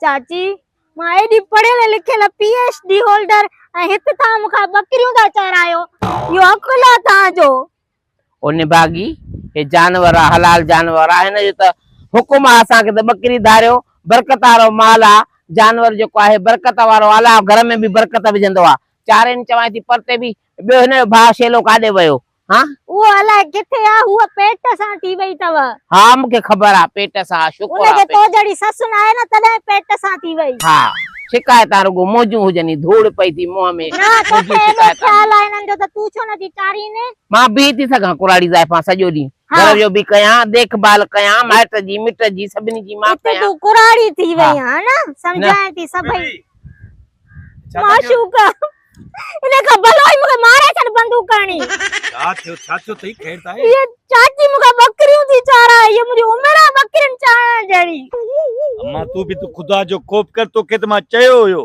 چاچي مان ايڏي پڙهيل لکيل پي ايڇ ڊي هولڊر ۽ هت توهان مون کان ٻڪريون ٿا چارايو اهو عقل آ توهان جو. او نڀاڳي هي جانور آ حلال جانور آ هن جو ته حڪم آ اسان کي ته ٻڪري ڌاريو برڪت وارو مال آ جانور جيڪو آهي برڪت وارو الله گهر ۾ به برڪت وجهندو آ چارين چوانء ٿي پرتي به ٻيو هن جو ڀاء شيلو ڪاڏي ويو ها؟ اهو الائي ڪٿي آ، هوء پيٽ سان ٿي وئي اٿو. ها مون کي خبر آ، پيٽ سان آ، شڪر ان آ کي پيٽ. تو جهڙي سس ناهي نه تڏهن پيٽ سان ٿي وئي. ها شڪايتان رڳو منهنجون هجن هي ڌوڙ پئي ٿي منهن ۾. نه توکي منهنجون ايڏو شڪايتان. خيال آ هنن جو ته تون ڇو نٿي چارين؟ مان بيهي ٿي سگهان ڪراڙي زائفان سڄو ڏينهن گهر جو به ڪيان، ديک ڀال ڪيان، مائٽ جي مٽ جي سڀني جي مان اتي ڪيان. تون ڪراڙي ٿي ها. وئي آن نه سمجهائين ٿي سڀئي. ڇا ٿا ڪيو؟ معشوقا ان کان ڀلو ئي مونکي ماري ڇڏ بندوق هڻي. ڇا ٿيو ڇا ٿيو اٿئي خير ته آهي؟ هيء چاچي مونکان ٻڪريون ٿي چارائي هيء منهنجي عمر آ ٻڪرين چارائڻ جهڙي. امان تون به ته خدا جو خوف ڪر توکي ته مان چيو هيو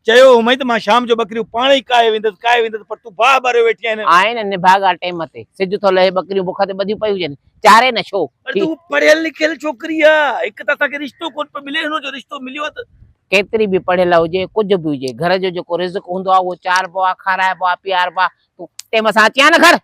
چيو هومئي ته مان شام جو ٻڪريون پاڻ ئي ڪاهي ويندس ڪاهي ويندس پر تون باهه ٻاريو ويٺي آهين. آهي نه نڀاڳا ٽيم تي سج ٿو لهي ٻڪريون بک تي ٻڌيون پيون هجن چاري نه ڇو؟ پر تون پڙهيل لکيل ڇوڪري آ هڪ ته اسان کي رشتو ڪونه پيو ملي هن جو رشتو مليو آ ته ڪيتري به پڙهيل هجي، ڪجهه به هجي، گهر جو جيڪو رزق هوندو آهي، اهو چاربو آهي، کارائبو آهي، پياربو آهي. تون ٽيم سان اچين ها نه گهر؟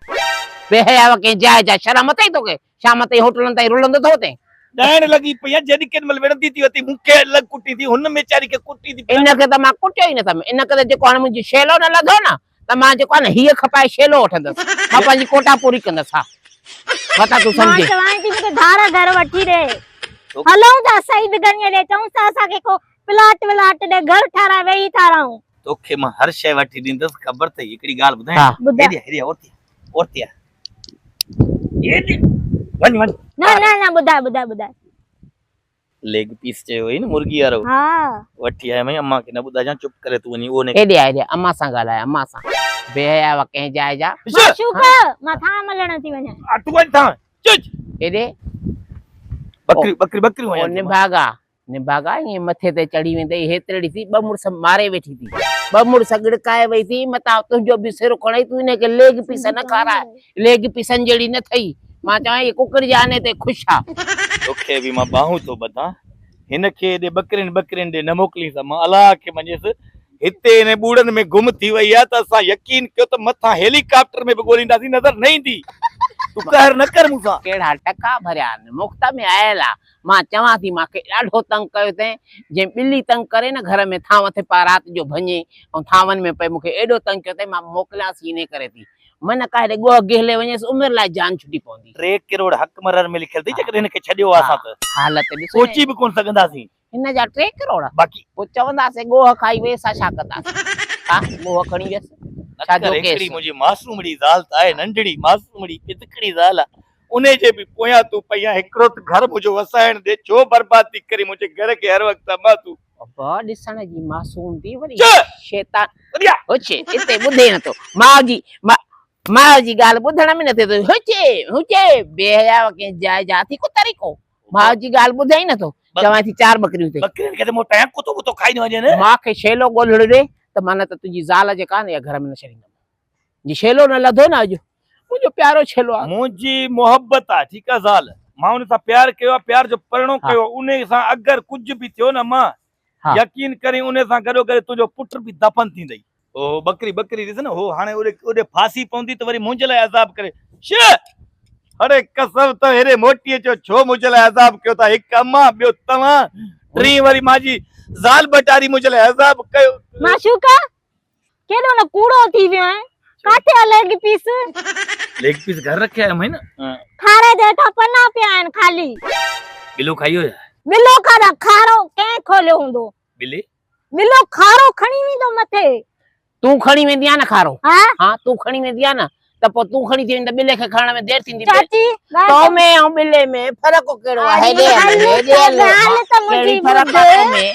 بي حياء ڪنهن جاء جا شرم اٿئي توکي؟ شام تائين هوٽلن تائين رلندو ٿو وتين؟ ڏائڻ لڳي پئي آهي، جيڏي ڪيڏي مهل وڙهندي ٿي وتي، مون کي الڳ ڪٽي ٿي، هن ويچاري کي ڪٽي ٿي. ان کي ته مان ڪٽيو ئي نه اٿم، ان ڪري جيڪو هاڻي منهنجو شيلو نه لڌو نه، ته مان جيڪو آهي نه هيء کپائي شيلو وٺندس، مان پنهنجي ڪوٽا پوري ڪندس، ها متان تون مان سمجهين. چوانء ٿي مون کي ڌار گهر وٺي ڏي. هلون ٿا سعيد غنيء ڏي، چئونس ته اسان کي ڪو پلاٽ ولاٽ ڏي، گهر ٺاهرائي ويهي ٿا رهون. توکي مان هر شيء وٺي ڏيندس، خبر اٿئي هڪڙي ڳالهه ٻڌايان؟ ها. ٻڌاء. هيڏي آ، هيڏي آ، اورتي آ، اورتي آ. هيڏي وڃ وڃ. نه نه نه ٻڌاء ٻڌاء ٻڌاء. ليگ پيس چيو هئي نه مرغي وارو. ها. وٺي آيم ۽ امان کي نه ٻڌائجان چپ ڪري تون وڃي اهو ني. هيڏي آ هيڏي آ امان سان ڳالهاء امان سان. بي حيا وا ڪنهن جاء جا. معشوق مان ٿانء ملڻ ٿي وڃان. آ تون وڃ ٿانء چچ. هيڏي. ٻڪري ٻڪري ٻڪريون او هنيان ٿي مان. نڀاڳا نڀاڳا ائين مٿي تي چڙهي ويندئي هيترڙي ٿي ٻه مڙس ماري ويٺي ٿي ٻه مڙس ڳڙڪائي وئي ٿي متان تنهنجو به سر کڻئي تون انهي کي ليگ پيس نه کاراء ليگ پيسن جهڙي نه ٿئي. مان چوان هيء ڪڪڙ جي آني تي خوش آ. توکي به مان ٻانهون ٿو ٻڌان. هن کي هيڏي ٻڪرين ٻڪرين ڏي نه موڪلينس ها. مان الله کي مڃيس. هتي انهن ٻوڙن ۾ گم ٿي وئي آ ته اسان يقين ڪيو ته مٿان هيلي ڪاپٽر ۾ به ڳولينداسين نظر نه ايندي. تون قهر نه ڪر مون سان. ڪهڙا ٽڪا ڀريا آهن. مفت ۾ آيل آ. مان چوان ٿي مان کي ڏاڍو تنگ ڪيو اٿئين. جنهن ٻلي تنگ ڪري نه گهر ۾ ٿانو ٿپا رات جو ڀڃي ۽ ٿانون ۾ پئي مون کي ايڏو تنگ ڪيو اٿئين مان موڪليانس ئي انهي ڪري ٿي. من ڪا هيڏي ڳوهه گهلي وڃيس عمر لاء جان ڇٽي پوندي. 3 ڪروڙ حق مرر ۾ لکيل اٿئي جيڪڏهن هن کي ڇڏيو آ اسان ته حالت ڏس پهچي به ڪونه سگهنداسين. هن جا 3 ڪروڙ باقي پوء چونداسين ڳوهه کائي ويس آ ڇا ڪنداسين ها ڳوهه کڻي ويس ڇا جو ڪيس. هڪڙي منهنجي معصومڙي زال ته آهي ننڍڙي معصومڙي پتڪڙي زال آ انهي جي به پويان تون پئي آهين هڪڙو ته گهر منهنجو وسائڻ ڏي ڇو برباد ٿي ڪرين منهنجي گهر کي هر وقت امان تون. ابا ڏسڻ جي معصوم ٿي وري چه! شيطان وري آ. هچي اتي ٻڌي نٿو ماء جي ماء جي ڳالهه ٻڌڻ ۾ نٿي ٿو هچي هچي بي حيا ڪنهن جاء جا ٿي ڪو طريقو ماء جي ڳالهه ٻڌي ئي نٿو چوان ٿي چار ٻڪريون ٿي ٻڪرين کي ته موٽايان ڪتو ٻتو کائي نه وڃي نه ماء کي شيلو ڳولهڙ ڏي ته مان نه ته تنهنجي زال جيڪا آهي نه اها گهر ۾ نه ڇڏيندم جي شيلو نه لڌو نه اڄ منهنجو پيارو ڇيلو آ. منهنجي محبت آ ٺيڪ آ زال مان ان سان پيار ڪيو آ پيار جو پرڻو ڪيو آ انهي سان اگر ڪجهه به ٿيو نه مان يقين ڪرين انهي سان گڏو گڏ تنهنجو پٽ به دفن ٿيندئي. اوهو ٻڪري ٻڪري ڏس نه هو هاڻي اوڏي اوڏي ڦاسي پوندي ته وري منهنجي لاء عذاب ڪري شه اڙي قسم ته هيڏي موٽي اچو ڇو منهنجي لاء عذاب ڪيو ٿا هڪ امان ٻيو توهان ٽين وري مانجي زال ٻٽاري منهنجي لاء عذاب ڪيو. معشوقه ڪيڏو نه ڪوڙو ٿي ويو آهين. ڪاٿي آ ليگ پيس؟ ليگ پيس گهر رکيا آهيم نه. کاري جي هيٺان پنا پيا آهن خالي. ٻلو کائي ويو ڇا؟ ٻلو کاڌا کارو ڪنهن کوليو هوندو؟ ٻلي؟ ٻلو کارو کڻي ويندو مٿي. تون کڻي ويندي آهين نه کارو؟ ها. ها تون کڻي ويندي آهين نه ته پوء تون کڻي ٿي وڃين ته ٻلي کي کڻڻ ۾ دير ٿيندي. چاچي تو ۾ ۽ ٻلي ۾ فرق ڪهڙو آهي؟ هيڏي هل هيڏي هل ڪهڙي فرق آهي تو ۾؟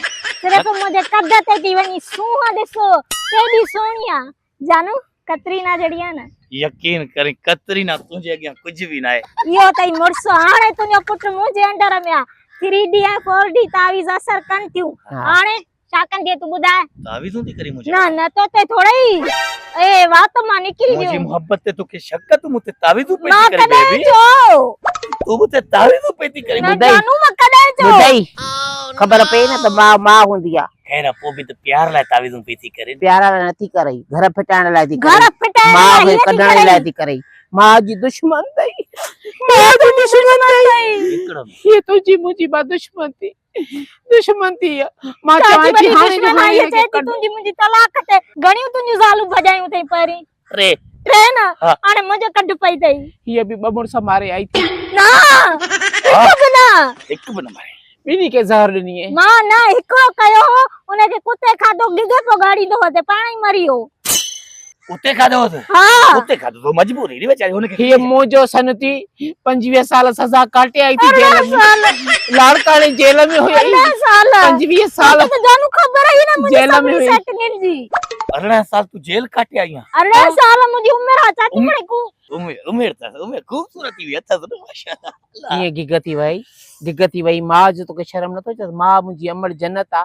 صرف منهنجي قد تي ٿي وڃي سونهن ڏسو ڪيڏي سهڻي آ جانو ڪترينا جهڙي آ نه. يقين ڪرين ڪترينا تنهنجي اڳيان ڪجهه به ناهي. اهو اٿئي مڙس هاڻي تنهنجو پٽ منهنجي انڊر ۾ آ ٿري ڊي ۽ فور ڊي تعويذ اثر ڪن ٿيون هاڻي. ڇا ڪندي تون ٻڌاء؟ تعويذون ٿي ڪرين منهنجي نه نه تو تي ٿوري ئي اي وات مان نڪري منهنجي ويو. محبت تي توکي شڪ آ تون مون تي تعويذون پئي مان ٿي ڪرين ڪڏهن بيبي چيو؟ تون مون تي تعويذون پئي ٿي ڪرين نه ٻڌئي؟ جانو مان ڪڏهن چيو؟ ٻڌئي خبر پئي نه ته ماء ماء هوندي آ. خير آ پوء به ته پيار لاء تعويذون پئي ٿي ڪرين. پيار لاء نٿي ڪرئي گهر ڦٽائڻ لاء ٿي گهر ڪرئي. ڦٽائڻ ماء لاء کي هيئن ٿي ڪڍڻ ڪرئي. لاء ٿي ڪرئي. ماء جي دشمن اٿئي. ماء جي دشمن اٿئي. هڪڙو هيء تنهنجي منهنجي مان دشمن ٿي. دشمن ٿي ويا. مان چاچي چوان ٿي وڏي هاڻي جو دشمن هاڻي آهي هن کي چئي ٿي ڪڍ. تنهنجي منهنجي طلاق تي گهڻيون تنهنجون زالون ڀڄايون اٿئي پهرين ٽي ٽي نه ها. هاڻي منهنجو ڪڍ پئي اٿئي. هيء به ٻه مڙس ماري آئي ٿي. نه هڪ به نه. هڪ به نه ماري. ٻنهي کي زهر ڏني. مان نه هڪڙو ڪيو هو ان کي ڪتي کاڌو گگهه پيو ڳاڙيندو هو ته پاڻ ئي مري ويو. اتي کاڌو هوس؟ ها. اتي کاڌو تو مجبوري ري ويچاري هن کي. هيء منهنجو سن ٿي 25 سال سزا ڪاٽي آئي ٿي جيل ۾. لاڙڪاڻي جيل ۾ هئي. 18 سال. 25 سال. توکي ته جانو خبر ئي نه منهنجي جيل ۾ سڀني هئي. سيٽنگن جي. 18 سال تون جيل ڪاٽي آئي آن. 18 سال منهنجي عمر آ چاچي مڙئي ڪو. عمر عمر اٿس عمر خوبصورت ٿي وئي اٿس نه ماشاءالله. ائين گگ ٿي وئي گگ ٿي وئي ماء جو توکي شرم نٿو اچي ماء منهنجي امڙ جنت آ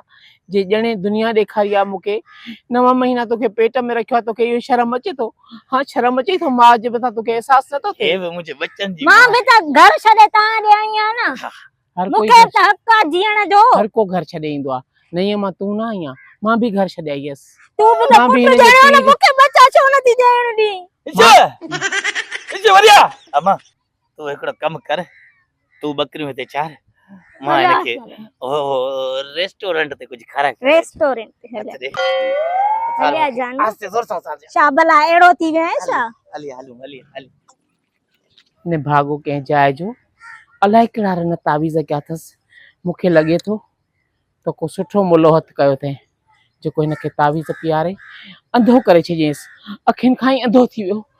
جي ڄڻي دنيا ڏيکاري آ مونکي نو مهينا توکي پيٽ ۾ رکيو آ توکي اهو شرم اچي ٿو ها شرم اچي ٿو ماء جي مٿان توکي احساس نٿو ٿئي. هي به منهنجي ٻچن جي مان ماء به ته گهر ڇڏي تان ڏي آئي آهيان نه. هر ڪوئي مونکي ته حق آ جيئڻ جو. هر ڪو گهر ڇڏي ايندو آ نئين مان تون نه آئي آن مان به گهر ڇڏي آئي هيس. تون به ته مان به پٽ هن جي ڄڻيو نه پيء جي. مونکي ٻچا ڇو نٿي ڄڻڻ ڏين. اچ اچ وري آ امان تون هڪڙو ڪم ڪر تون ٻڪريون هتي چار مان هن کي ريسٽورنٽ تي ڪجهه کارائي ريسٽورنٽ تي هليا هليا جانو آهستي زور سان سار ڇا ڀلا اهڙو ٿي ويو آهين ڇا هلي هلون هلي هلي نڀاڳو ڪنهن جاء جو الائي ڪهڙا رنگ تعويذ ڪيا اٿس مون کي لڳي ٿو ته ڪو سٺو ملو هٿ ڪيو اٿئين جيڪو هن کي تعويذ پياري انڌو ڪري ڇڏيائينس اکين کان ئي انڌو ٿي ويو.